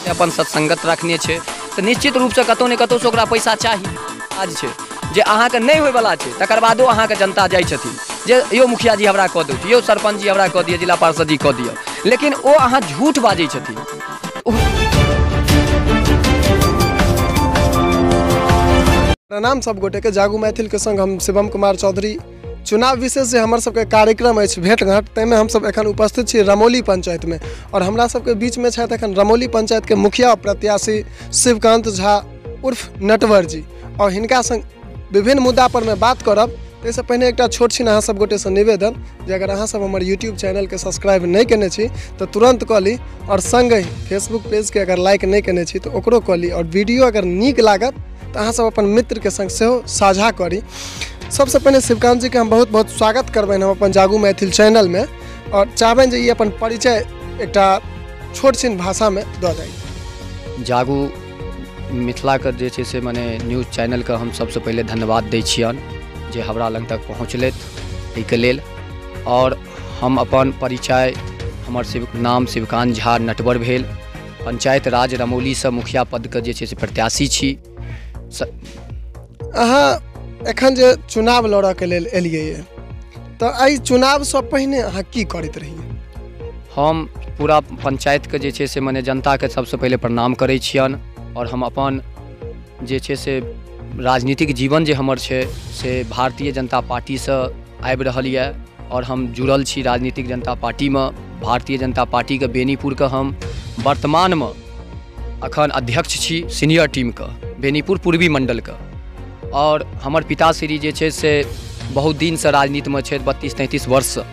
अपन सत्संगत रखने छै तऽ निश्चित रूपसँ कतहु ने कतहुसँ ओकरा पैसा चाही। आज छै जे अहाँके नहि होइवला छै, तकर बादो अहाँके जनता जाइ छथिन जे यौ मुखिया जी हमरा कऽ दू, यौ सरपञ्च जी हमरा कऽ दिअ, जिला पार्षद जी कऽ दिअ, लेकिन ओ अहाँ झूठ बाजै छथिन। प्रणाम सब गोटेके, जागू मैथिल के संग हम शिवम कुमार चौधरी। चुनाव विशेष जे हमर सबके कार्यक्रम अछि भेंटघाट, ताहिमे हमसब एखन उपस्थित छी रमौली पंचायतमे और हमरा सबके बीचमे छथि एखन रमौली पंचायतके मुखिया प्रत्याशी शिवकांत झा उर्फ नटवर जी और हिनका संग विभिन्न मुद्दा पर मे बात करब। ताहिसँ पहिने एकटा छोट छिन अहाँ सब गोटेसँ निवेदन जे अगर अहाँ सब हमर यूट्यूब चैनलके सब्सक्राइब नहि केने छी तऽ तुरन्त कऽ ली और संगहि फेसबुक पेजके अगर लाइक नहि केने छी तऽ ओकरो कऽ ली और वीडियो अगर नीक लागत तऽ अहाँ सब अपन मित्रके संग सेहो साझा करी। सबसँ पहिने शिवकांत जीके हम बहुत बहुत स्वागत करबनि हम अपन जागू मैथिल चैनलमे और चाहबनि जे ई अपन परिचय एकटा छोट छिन भाषामे दऽ दै। जागू मिथिलाके जे छै से मने न्यूज चैनलके हम सबसँ पहिले धन्यवाद दै छियनि जे हमरा लग तक पहुँचलथि एहिके लेल। और हम अपन परिचय, हमर नाम शिवकांत झा नटवर भेल, पंचायत राज रमौलीसँ मुखिया पदके जे छै से प्रत्याशी छी। अहाँ एखन जे चुनाव लड़ऽके लेल एलियै तऽ एहि चुनावसँ पहिने अहाँ की करैत रहियै? हम पूरा पंचायतके जे छै से मने जनताके सबसँ पहिले प्रणाम करै छियनि और हम अपन जे छै से राजनीतिक जीवन जे हमर छै से भारतीय जनता पार्टीसँ आबि रहल यऽ और हम जुड़ल छी राजनीतिक जनता पार्टीमे। भारतीय जनता पार्टीके बेनीपुरके हम वर्तमानमे अखन अध्यक्ष छी सीनियर टीमके, बेनीपुर पूर्वी मण्डलके। और हमर पिताश्री जे छै से बहुत दिनसँ राजनीतिमे छथि, 32-33 वर्षसँ,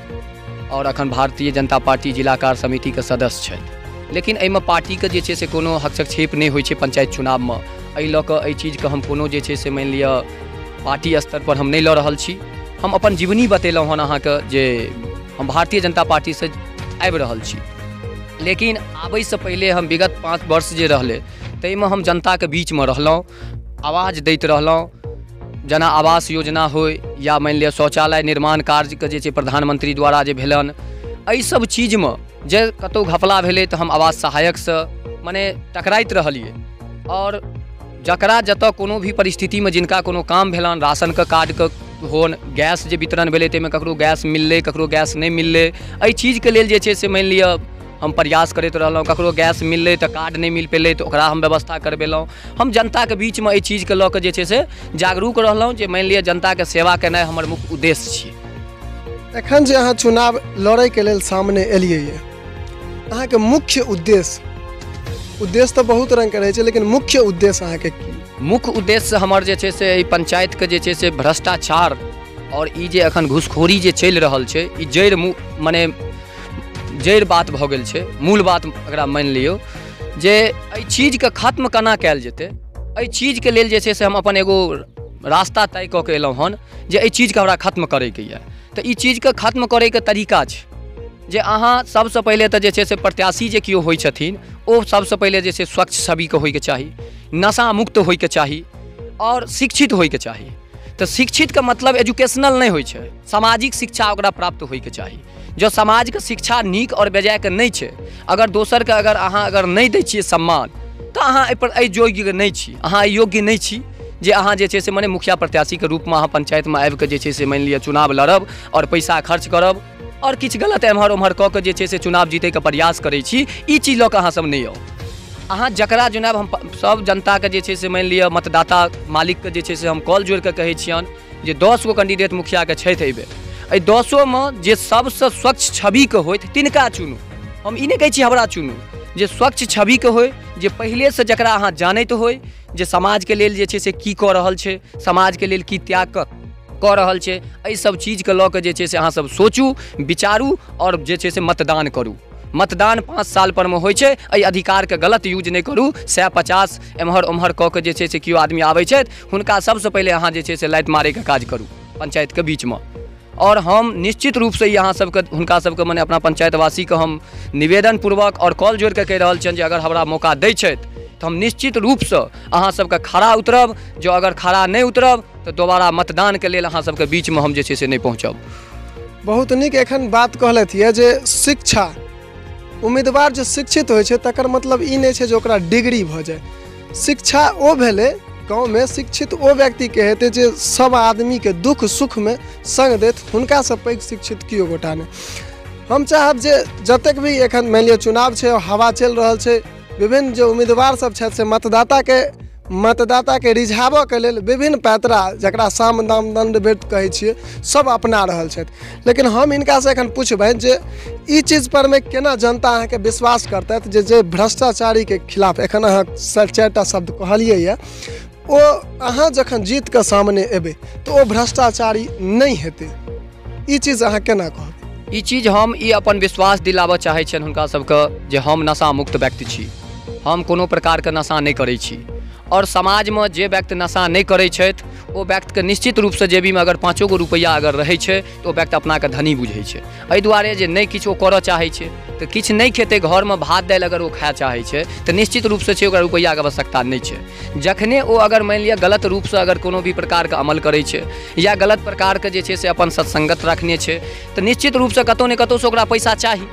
और अखन भारतीय जनता पार्टी जिला कार्य समितिके सदस्य छथि। लेकिन एहिमे पार्टीके जे छै से कोनो हस्तक्षेप नहि होइ छै पंचायत चुनावमे। एहि लऽ कऽ एहि चीजके हम कोनो जे छै से मानि लिअ पार्टी स्तर पर हम नहि लऽ रहल छी। हम अपन जीवनी बतेलहुँ हन अहाँके जे हम भारतीय जनता पार्टीसँ आबि रहल छी, लेकिन आबैसँ पहिले हम विगत 5 वर्ष जे रहलै ताहिमे हम जनताके बीचमे रहलहुँ, आवाज दैत रहलहुँ। जेना आवास योजना होइ या मानि लिअ शौचालय निर्माण कार्यके जे छै प्रधानमंत्री द्वारा जे भेलनि, एहि सब चीजमे जे कतहु घपला भेलै तऽ हम आवास सहायकसँ मने टकराइत रहलियै। और जकरा जतऽ कोनो भी परिस्थितिमे जिनका कोनो काम भेलनि, राशनके कार्डके होन, गैस जे वितरण भेलै ताहिमे ककरो गैस मिललै, ककरो गैस नहि मिललै, एहि चीजके लेल जे छै से मानि लिअ हम प्रयास करैत रहलहुँ। ककरो गैस मिललै तऽ कार्ड नहि मिल पेलै तऽ ओकरा हम व्यवस्था करबेलहुँ। हम जनताके बीचमे एहि चीजके लऽ कऽ जे छै से जागरूक रहलहुँ जे मानि लिअ जनताके सेवा केनाइ हमर मुख्य उद्देश्य छी। एखन जे अहाँ चुनाव लड़ैके लेल सामने एलियै, अहाँके मुख्य उद्देश्य तऽ बहुत रङ्गके रहै छै, लेकिन मुख्य उद्देश्य अहाँके की? मुख्य उद्देश्य हमर जे छै से एहि पंचायतके जे छै से भ्रष्टाचार और ई जे एखन घूसखोरी जे चलि रहल छै, ई जड़ि मने जड़ि बात भऽ गेल छै, मूल बात एकरा मानि लियौ जे एहि चीजके खत्म केना कयल जेतै। एहि चीजके लेल जे छै से हम अपन एगो रास्ता तय कऽ के एलहुँ हन जे एहि चीजके हमरा खत्म करैके यऽ। तऽ ई चीजके खत्म करैके तरीका छै जे अहाँ सबसँ पहिले तऽ जे छै से प्रत्याशी जे केओ होइ छथिन ओ सबसँ पहिले जे छै स्वच्छ छविके होइके चाही, नशा मुक्त होइके चाही और शिक्षित होइके चाही। तऽ शिक्षितके मतलब एजुकेशनल नहि होइ छै, सामाजिक शिक्षा ओकरा प्राप्त होइके चाही। जँ समाजके शिक्षा नीक और बेजायके नहि छै, अगर दोसरके अगर अहाँ अगर नहि दै छियै सम्मान तऽ अहाँ एहिपर एहि योग्य नहि छी, अहाँ योग्य नहि छी जे अहाँ जे छै से मने मुखिया प्रत्याशीके रूपमे अहाँ पंचायतमे आबिकऽ जे छै से मानि लिअ चुनाव लड़ब और पैसा खर्च करब और किछु गलत एम्हर ओम्हर कऽ के जे छै से चुनाव जीतैके प्रयास करै छी। ई चीज लऽ कऽ अहाँ सब नहि आउ। अहाँ जकरा चुनाव, हम सब जनताके जे छै से मानि लिअ मतदाता मालिकके जे छै से हम कॉल जोड़िकऽ कहै छियनि जे 10 गो कैंडिडेट मुखियाके छथि एहिबेर, एहि 10ओमे जे सबसँ स्वच्छ छविके होथि तिनका चुनू। हम ई नहि कहै छी हमरा चुनू, जे स्वच्छ छविके होइ, जे पहिलेसँ जकरा अहाँ जानैत होइ, जे समाजके लेल जे छै से की कऽ रहल छै, समाजके लेल की त्याग कऽ रहल छै, एहि सब चीजके लऽ कऽ जे छै से अहाँ सब सोचू, विचारू और जे छै से मतदान करू। मतदान 5 साल परमे होइ छै, एहि अधिकारके गलत यूज नहि करू। 150 एम्हर ओम्हर कऽ के जे छै से केओ आदमी आबै छथि, हुनका सबसँ पहिले अहाँ जे छै से लात मारैके काज करू पंचायतके बीचमे। और हम निश्चित रूपसँ ई अहाँ सबके हुनका सबके मने अपना पंचायतवासीके हम निवेदन पूर्वक और कॉल जोड़िके कहि रहल छियनि जे अगर हमरा मौका दै छथि तऽ हम निश्चित रूपसँ अहाँ सबके खड़ा उतरब। जँ अगर खड़ा नहि उतरब तऽ दोबारा मतदानके लेल अहाँ सबके बीचमे हम जे छै से नहि पहुँचब। बहुत नीक एखन बात कहलथि यऽ जे शिक्षा उम्मीदवार जे शिक्षित होइ छै तकर मतलब ई नहि छै जे ओकरा डिग्री भऽ जाय। शिक्षा ओ भेलै गाँवमे शिक्षित ओ व्यक्तिके हेतै जे सब आदमीके दुःख सुखमे सङ्ग देत, हुनकासँ पैघ शिक्षित केओ गोटा नहि। हम चाहब जे जतेक भी एखन मानि लिअ चुनाव छै, हवा चलि रहल छै, विभिन्न जे उम्मीदवार सब छथि से मतदाताके रिझाबऽके लेल विभिन्न पैतरा जकरा साम दाम दण्ड भेद कहै छियै सब अपना रहल छथि। लेकिन हम हिनकासँ एखन पुछबनि जे ई चीज परमे केना जनता अहाँके विश्वास करतथि जे भ्रष्टाचारीके खिलाफ एखन अहाँ 4टा शब्द कहलियै यऽ, ओ अहाँ जखन जीतके सामने एबै तऽ ओ भ्रष्टाचारी नहि हेतै, ई चीज अहाँ केना कहब? ई चीज हम ई अपन विश्वास दिलाबऽ चाहै छियनि हुनका सबके जे हम नशा मुक्त व्यक्ति छी, हम कोनो प्रकारके नशा नहि करै छी। आओर समाजमे जे व्यक्ति नशा नहि करै छथि ओ व्यक्तिके निश्चित रूपसँ जेबीमे अगर 5 गो रुपैआ अगर रहै छै तऽ ओ व्यक्ति अपनाके धनी बुझै छै। एहि दुआरे जे नहि किछु ओ करऽ चाहै छै तऽ किछु नहि खेतै, घरमे भात दालि अगर ओ खाय चाहै छै तऽ निश्चित रूपसँ छै ओकरा रुपैआके आवश्यकता नहि छै। जखने ओ अगर मानि लिअ गलत रूपसँ अगर कोनो भी प्रकारके अमल करै छै या गलत प्रकारके जे छै से अपन सत्संगत रखने छै तऽ निश्चित रूपसँ कतहु ने कतहुसँ ओकरा पैसा चाही।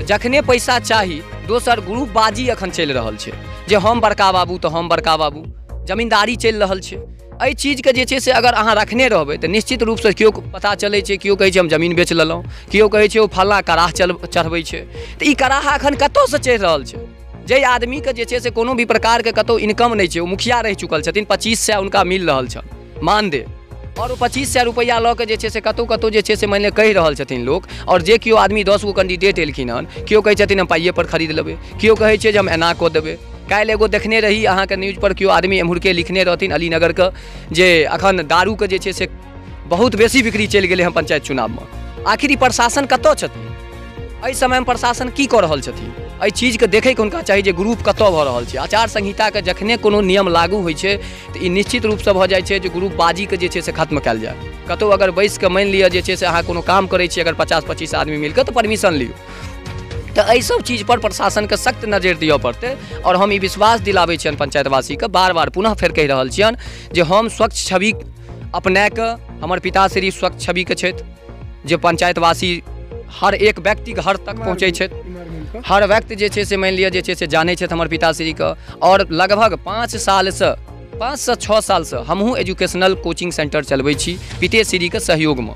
जखने पैसा चाही, दोसर ग्रुपबाजी एखन चलि रहल छै जे हम बड़का बाबू तऽ हम बड़का बाबू, जमींदारी चलि रहल छै। एहि चीजके जे छै से अगर अहाँ रखने रहबै तऽ निश्चित रूपसँ केओ पता चलै छै, केओ कहै छै हम जमीन बेच लेलहुँ, केओ कहै छै ओ फल्लाँ कराह चढ़बै छै। तऽ ई कराह एखन कतहुसँ चढ़ि रहल छै? जाहि आदमीके जे छै से कोनो भी प्रकारके कतहु इनकम नहि छै, ओ मुखिया रहि चुकल छथिन, 2500 हुनका मिल रहल छनि मानदेय, आओर ओ 2500 रुपैआ लऽ कऽ जे छै से कतहु कतहु जे छै से मानि लिअ कहि रहल छथिन लोक। आओर जे केओ आदमी 10 गो कैंडिडेट एलखिन हन, केओ कहै छथिन हम पाइए पर खरीद लेबै, केओ कहै छै जे हम एना कऽ देबै। काल्हि एगो देखने रही अहाँके न्यूजपर केओ आदमी एम्हुरके लिखने रहथिन अलीनगरके जे अखन दारूके जे छै से बहुत बेसी बिक्री चलि गेलै हँ पंचायत चुनावमे। आखिर ई प्रशासन कतऽ छथिन? एहि समयमे प्रशासन की कऽ रहल छथिन? एहि चीजके देखैके हुनका चाही जे ग्रुप कतऽ भऽ रहल छै। आचार संहिताके जखने कोनो नियम लागू होइ छै तऽ ई निश्चित रूपसँ भऽ जाइ छै जे ग्रुपबाजीके जे छै से खत्म कयल जाय। कतहु अगर बैसिकऽ मानि लिअ जे छै से अहाँ कोनो काम करै छी अगर 50-25 आदमी मिलकऽ तऽ परमिशन लियौ। तऽ एहि सब चीजपर प्रशासनके सख्त नजरि दिअ पड़तै। आओर हम ई विश्वास दिलाबै छियनि पंचायतवासीके, बार बार पुनः फेर कहि रहल छियनि जे हम स्वच्छ छवि अपनाके, हमर पिताश्री स्वच्छ छविके छथि जे पंचायतवासी हर एक व्यक्ति घर तक पहुँचै छथि, हर व्यक्ति जे छै से मानि लिअ जे छै से जानै छथि हमर पिताश्रीके। आओर लगभग 5 सालसँ 5 से 6 सालसँ हमहूँ एजुकेशनल कोचिंग सेंटर चलबै छी पितेश्रीके सहयोगमे,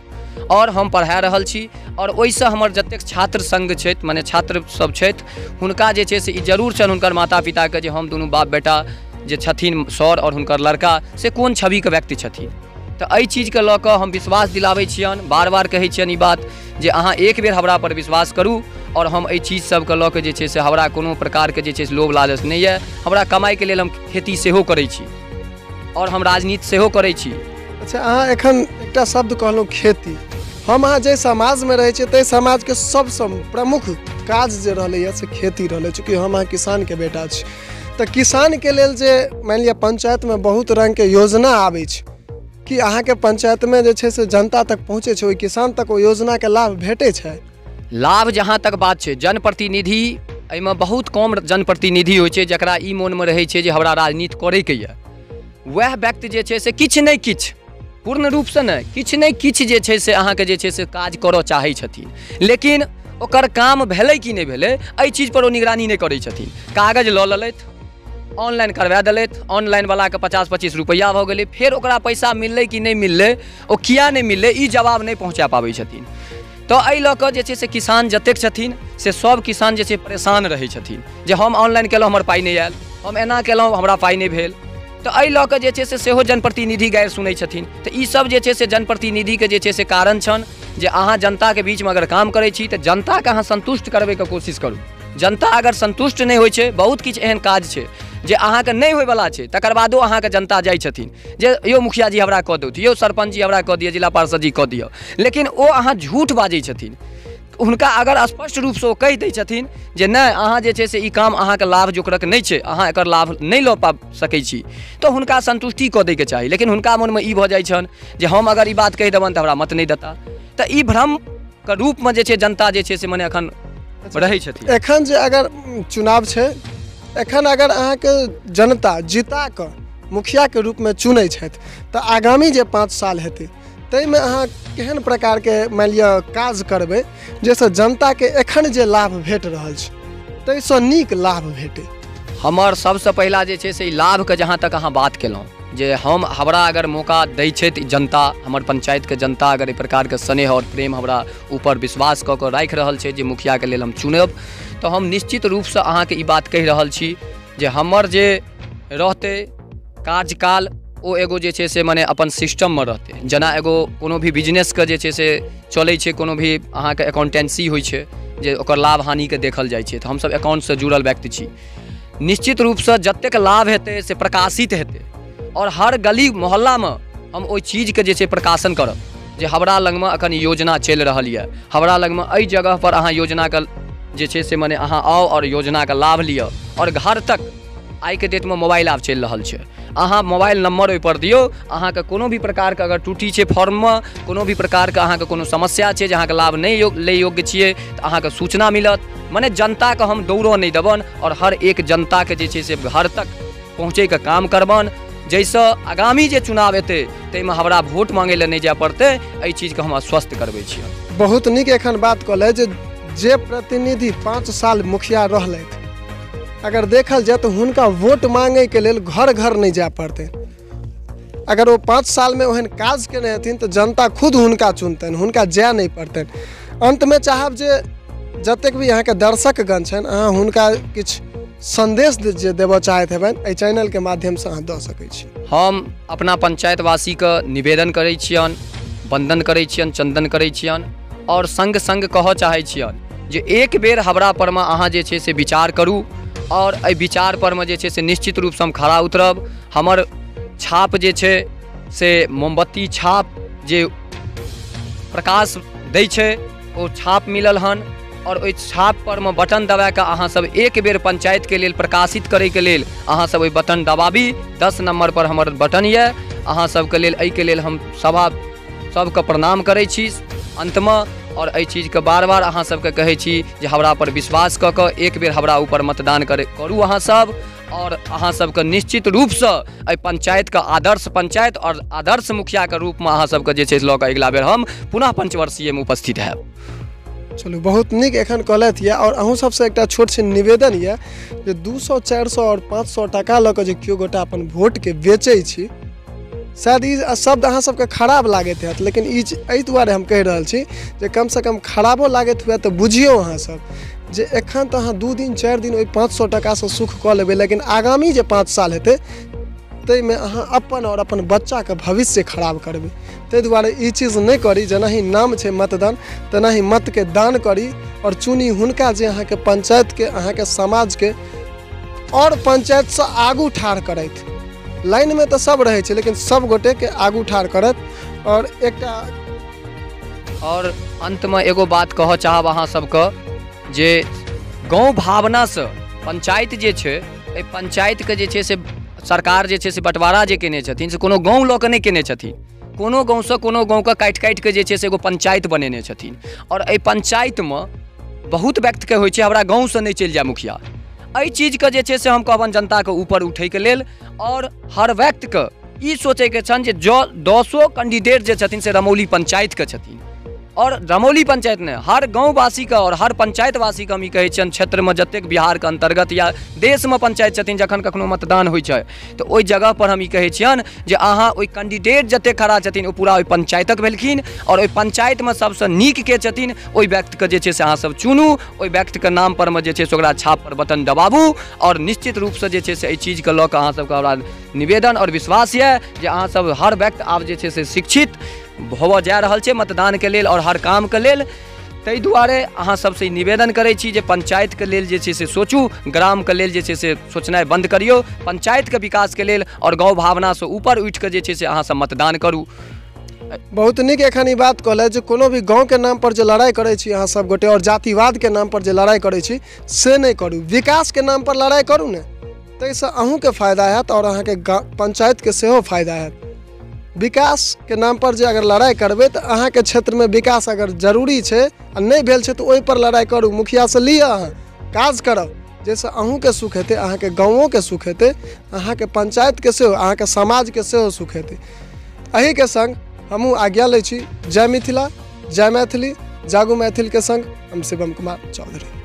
आओर हम पढ़ा रहल छी। आओर ओहिसँ हमर जतेक छात्र संघ छथि, मने छात्र सब छथि, हुनका जे छै से ई जरूर छनि हुनकर माता पिताके जे हम दुनू बाप बेटा जे छथिन सर आओर हुनकर लड़का से कोन छविके व्यक्ति छथिन। तऽ एहि चीजके लऽ कऽ हम विश्वास दिलाबै छियनि, बार बार कहै छियनि ई बात जे अहाँ एक बेर हमरा पर विश्वास करू। आओर हम एहि चीज सबके लऽ कऽ जे छै से हमरा कोनो प्रकारके जे छै से लोभ लालच नहि यऽ। हमरा कमाइके लेल हम खेती सेहो करै छी आओर हम राजनीति सेहो करै छी। अच्छा, अहाँ एखन एकटा शब्द कहलहुँ खेती। हम अहाँ जाहि समाजमे रहै छियै ताहि समाजके सबसँ प्रमुख काज जे रहलैए से खेती रहलै। चूँकि हम अहाँ किसानके बेटा छी तऽ किसानके लेल जे मानि लिअ पंचायतमे बहुत रङ्गके योजना आबै छै, कि अहाँके पंचायतमे जे छै से जनता तक पहुँचै छै, ओहि किसान तक ओहि योजनाके लाभ भेटै छै? लाभ जहाँ तक बात छै, जनप्रतिनिधि एहिमे बहुत कम जनप्रतिनिधि होइ छै जकरा ई मोनमे रहै छै जे हमरा राजनीति करैके यऽ। वएह व्यक्ति जे छै से किछु नहि किछु, पूर्ण रूपसँ नहि, किछु नहि किछु जे छै से अहाँके जे छै से काज करऽ चाहै छथिन, लेकिन ओकर काम भेलै कि नहि भेलै एहि चीजपर ओ निगरानी नहि करै छथिन। कागज लऽ लेलथि, ऑनलाइन करवा देलथि, ऑनलाइनवलाके 50-25 रुपैआ भऽ गेलै, फेर ओकरा पैसा मिललै कि नहि मिललै, ओ किया नहि मिललै ई जवाब नहि पहुँचा पाबै छथिन। तऽ एहि लऽ कऽ जे छै से किसान जतेक छथिन से सब किसान जे छै परेशान रहै छथिन जे हम ऑनलाइन केलहुँ हमर पाइ नहि आयल, हम एना केलहुँ हमरा पाइ नहि भेल। तऽ एहि लऽ कऽ जे छै से सेहो जनप्रतिनिधि गारि सुनै छथिन। तऽ ई सब जे छै से जनप्रतिनिधिके जे छै से कारण छनि जे अहाँ जनताके बीचमे अगर काम करै छी तऽ जनताके अहाँ सन्तुष्ट करबैके कोशिश करू। जनता अगर सन्तुष्ट नहि होइ छै, बहुत किछु एहन काज छै जे अहाँके नहि होइवला छै, तकर बादो अहाँके जनता जाइ छथिन जे यौ मुखिया जी हमरा कऽ दौथ, यौ सरपञ्च जी हमरा कऽ दिअ, जिला पार्षद जी कऽ दिअ, लेकिन ओ अहाँ झूठ बाजै छथिन। हुनका अगर स्पष्ट रूपसँ ओ कहि दै छथिन जे नहि अहाँ जे छै से ई काम अहाँके लाभ जोकरक नहि छै, अहाँ एकर लाभ नहि लऽ पाबि सकै छी, तऽ हुनका सन्तुष्टि कऽ दैके चाही। लेकिन हुनका मोनमे ई भऽ जाइ छनि जे हम अगर ई बात कहि देबनि तऽ हमरा मत नहि देता। तऽ ई भ्रमके रूपमे जे छै जनता जे छै से मने एखन रहै छथिन। एखन जे अगर चुनाव छै, एखन अगर अहाँके जनता जिता कऽ मुखियाके रूपमे चुनै छथि तऽ आगामी जे 5 साल हेतै ताहिमे अहाँ केहन प्रकारके मानि लिअ काज करबै जाहिसँ जनताके एखन जे लाभ भेट रहल छै ताहिसँ नीक लाभ भेटै। हमर सबसँ पहिला जे छै से ई लाभके जहाँ तक अहाँ बात केलहुँ जे हम हमरा अगर मौका दै छथि जनता, हमर पंचायतके जनता अगर एहि प्रकारके स्नेह आओर प्रेम हमरा ऊपर विश्वास कऽ कऽ राखि रहल छै जे मुखियाके लेल हम चुनब, तऽ हम निश्चित रूपसँ अहाँके ई बात कहि रहल छी जे हमर जे रहतै कार्यकाल ओ एगो जे छै से मने अपन सिस्टममे रहतै। जेना एगो कोनो भी बिजनेसके जे छै से चलै छै, कोनो भी अहाँके अकाउंटेंसी होइ छै जे ओकर लाभ हानिके देखल जाइ छै, तऽ हमसब अकाउंटसँ जुड़ल व्यक्ति छी। निश्चित रूपसँ जतेक लाभ हेतै से प्रकाशित हेतै आओर हर गली मोहल्लामे हम ओहि चीजके जे छै प्रकाशन करब जे हमरा लगमे एखन योजना चलि रहल यऽ, हमरा लगमे एहि जगहपर अहाँ योजनाके जे छै से मने अहाँ आउ आओर योजनाके लाभ लिअ। आओर घर तक आइके डेटमे मोबाइल आब चलि रहल छै, अहाँ मोबाइल नम्बर ओहिपर दियौ, अहाँके कोनो भी प्रकारके अगर त्रुटि छै फॉर्ममे, कोनो भी प्रकारके अहाँके कोनो समस्या छै जे अहाँके लाभ नहि लै योग्य छियै, तऽ अहाँके सूचना मिलत। मने जनताके हम दौड़ऽ नहि देबनि आओर हर एक जनताके जे छै से घर तक पहुँचैके काम करबनि, जाहिसँ आगामी जे चुनाव एतै ताहिमे हमरा वोट मांगै लए नहि जाय पड़तै। एहि चीजके हम आश्वस्त करबै छियै। बहुत नीक एखन बात कहलै जे प्रतिनिधि 5 साल मुखिया रहलथि, अगर देखल जाय तऽ हुनका वोट मांगैके लेल घर घर नहि जाय पड़तै। अगर ओ 5 सालमे ओहन काज केने हेथिन तऽ जनता खुद हुनका चुनतनि, हुनका जाय नहि पड़तनि। अन्तमे चाहब जे जतेक भी अहाँके दर्शकगण छनि, अहाँ हुनका किछु संदेश जे देबऽ चाहैत हेबनि एहि चैनलके माध्यमसँ अहाँ दऽ सकै छी। हम अपना पंचायतवासीके निवेदन करै छियनि, वंदन करै छियनि, चंदन करै छियनि आओर सङ्ग सङ्ग कहऽ चाहै छियनि जे एक बेर हमरा परमे अहाँ जे छै से विचार करू आओर एहि विचार परमे जे छै से निश्चित रूपसँ हम खरा उतरब। हमर छाप जे छै से मोमबत्ती छाप जे प्रकाश दै छै ओ छाप मिलल हन आओर ओहि छाप परमे बटन दबाके अहाँ सब एक बेर पंचायतके लेल प्रकाशित करैके लेल अहाँ सब ओहि बटन दबाबी। 10 नम्बर पर हमर बटन यऽ। अहाँ सबके लेल एहिके लेल हम सबके प्रणाम करै छी अन्तमे आओर एहि चीजके बार बार अहाँ सबके कहै छी जे हमरा पर विश्वास कऽ कऽ एक बेर हमरा ऊपर मतदान करू अहाँ सब, आओर अहाँ सबके निश्चित रूपसँ एहि पंचायतके आदर्श पंचायत आओर आदर्श मुखियाके रूपमे अहाँ सबके जे छै लऽ कऽ अगिला बेर हम पुनः पंचवर्षीयमे उपस्थित हैब। चलू, बहुत नीक एखन कहलथि यऽ। आओर अहूँ सबसँ एकटा छोट छिन निवेदन यऽ जे 200, 400 आओर 500 टाका लऽ कऽ जे केओ गोटा अपन वोटके बेचै छी, शायद ई शब्द अहाँ सबके खराब लागैत हैत, लेकिन ई एहि दुआरे हम कहि रहल छी जे कमसँ कम खराबो लागैत हुए तऽ बुझियौ अहाँ सब जे एखन तऽ अहाँ 2 दिन 4 दिन ओहि 500 टाकासँ सुख कऽ लेबै, लेकिन आगामी जे 5 साल हेतै ताहिमे अहाँ अपन आओर अपन बच्चाके भविष्य खराब करबै। ताहि दुआरे ई चीज नहि करी। जेनाहि नाम छै मतदान, तेनाही मतके दान करी आओर चुनी हुनका जे अहाँके पंचायतके, अहाँके समाजके आओर पंचायतसँ आगू ठाढ़ करथि। लाइनमे तऽ सब रहै छै, लेकिन सब गोटेके आगू ठाढ़ करत। आओर एकटा आओर अन्तमे एगो बात कहऽ चाहब अहाँ सबके जे गाँव भावनासँ पंचायत जे छै, एहि पंचायतके जे छै से सरकार जे छै से बँटवारा जे केने छथिन से कोनो गाँव लऽ कऽ नहि केने छथिन, कोनो गाँवसँ कोनो गाँवके काटि काटि कऽ जे छै से एगो पंचायत बनेने छथिन। आओर एहि पंचायतमे बहुत व्यक्तिके होइ छै हमरा गाँवसँ नहि चलि जाय मुखिया, एहि चीजके जे छै से हम कहबनि जनताके ऊपर उठैके लेल आओर हर व्यक्तिके ई सोचैके छनि जे जँ 10 कैंडिडेट जे छथिन से रमौली पंचायतके छथिन आओर रमौली पंचायत नहि, हर गाँववासीके आओर हर पंचायतवासीके हम ई कहै छियनि क्षेत्रमे जतेक बिहारके अन्तर्गत या देशमे पंचायत छथिन, जखन कखनो मतदान होइ छै तऽ ओहि जगहपर हम ई कहै छियनि जे अहाँ ओहि कैंडिडेट जतेक खड़ा छथिन ओ पूरा ओहि पंचायतक भेलखिन आओर ओहि पंचायतमे सबसँ नीक के छथिन ओहि व्यक्तिके जे छै से अहाँ सब चुनू, ओहि व्यक्तिके नाम परमे जे छै से ओकरा छाप पर बटन दबाबू आओर निश्चित रूपसँ जे छै से एहि चीजके लऽ कऽ अहाँ सबके हमरा निवेदन आओर विश्वास यऽ जे अहाँ सब हर व्यक्ति आब जे छै से शिक्षित होबऽ जा रहल छै मतदानके लेल आओर हर कामके लेल। ताहि दुआरे अहाँ सबसँ निवेदन करै छी जे पंचायतके लेल जे छै से सोचू, ग्रामके लेल जे छै से सोचनाइ बन्द करियौ, पंचायतके विकासके लेल आओर गाँव भावनासँ ऊपर उठिकऽ जे छै से अहाँ सब मतदान करू। बहुत नीक एखन ई बात कहलथि जे कोनो भी गाँवके नाम पर जे लड़ाइ करै छी अहाँ सब गोटे आओर जातिवादके नाम पर जे लड़ाइ करै छी से नहि करू, विकासके नाम पर लड़ाइ करू ने, ताहिसँ अहूँके फायदा हैत आओर अहाँके पंचायतके सेहो फायदा हैत। विकासके नाम पर जे अगर लड़ाइ करबै तऽ अहाँके क्षेत्रमे विकास अगर जरूरी छै आ नहि भेल छै तऽ ओहिपर लड़ाइ करू, मुखियासँ लिअ, अहाँ काज करब जाहिसँ अहूँके सुख हेतै, अहाँके गाँवोके सुख हेतै, अहाँके पंचायतके सेहो, अहाँके समाजके सेहो सुख हेतै। एहिके सङ्ग हमहूँ आज्ञा लै छी। जय मिथिला, जय मैथिली, जागू मैथिलके सङ्ग हम शिवम कुमार चौधरी।